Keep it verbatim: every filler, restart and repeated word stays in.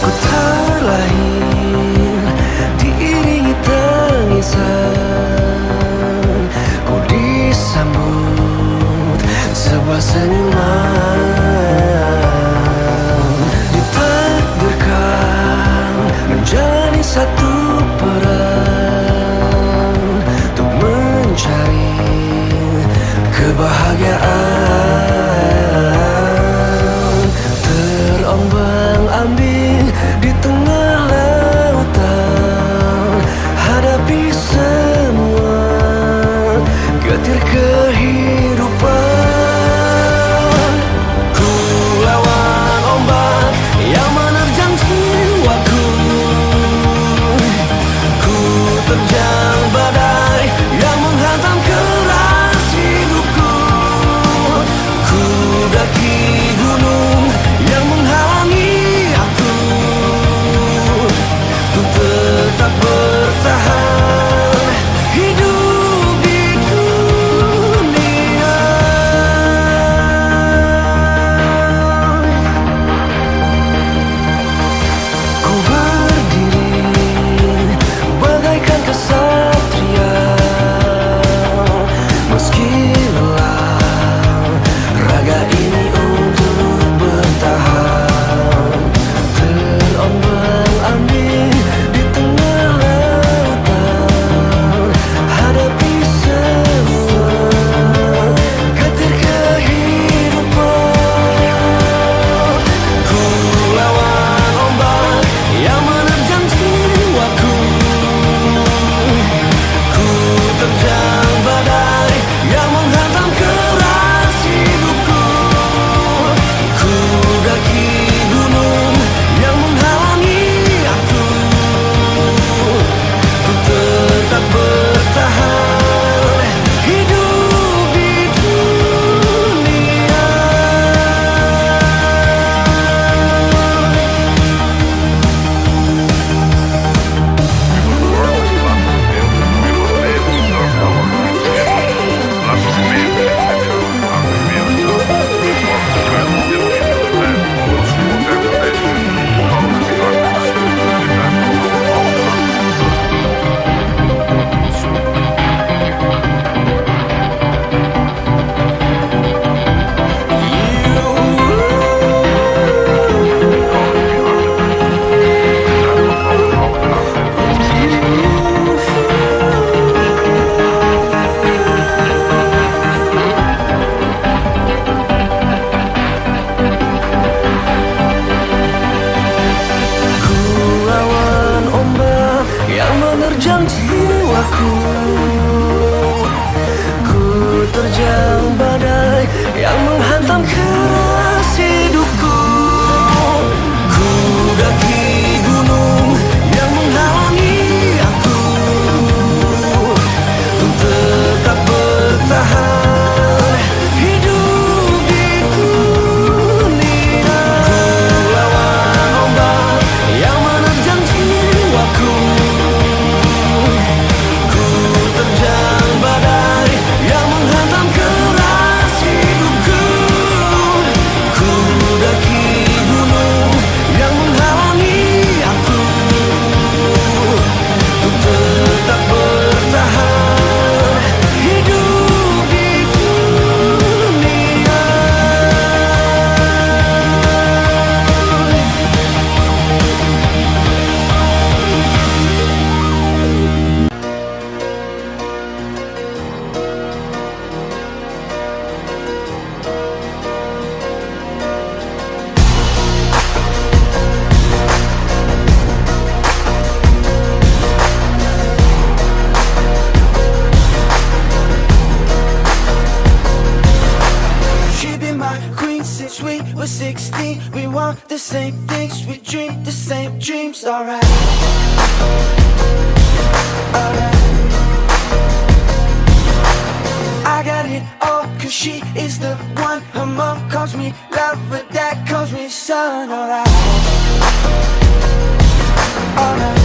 Kuterlahir diiringi tangisan, kudisambut sebuah senyuman. Ditakdirkan menjalani satu peran untuk mencari kebahagiaan. Terombang-ambing di tengah lautan, hadapi semua getir kehidupan. Kulawan ombak yang menerjang jiwaku. Ku terjang badai yang menghantam keras hidupku. Ku daki gunung yang menghalangi aku. Ku tetap bertahan hidup di dunia. Ku berdiri bagaikan kesatria, meski lelah raga ini untuk bertahan. Terombang-ambing di tengah lautan, hadapi semua getir kehidupan. Ku lawan ombak yang menerjang jiwaku. Ku terjang badai yang menghantam keras hidupku. Ku daki gunung yang menghalangi aku. Ku tetap bertahan hidup di dunia. Kulawan ombak yang menerjang jiwaku. Ku terjang badai yang menghantam keras hidupku. Ku daki gunung yang menghalangi aku. Ku tetap bertahan hidup di dunia. Ku lawan ombak yang menerjang jiwaku. Ku terjang badai yang menghantam keras hidupku. Ku daki gunung yang menghalangi aku. Ku tetap bertahan hidup di dunia. She been my queen since we were sixteen. We want the same things, we dream the same dreams, alright. calls me lover, dad calls me son, all I, all I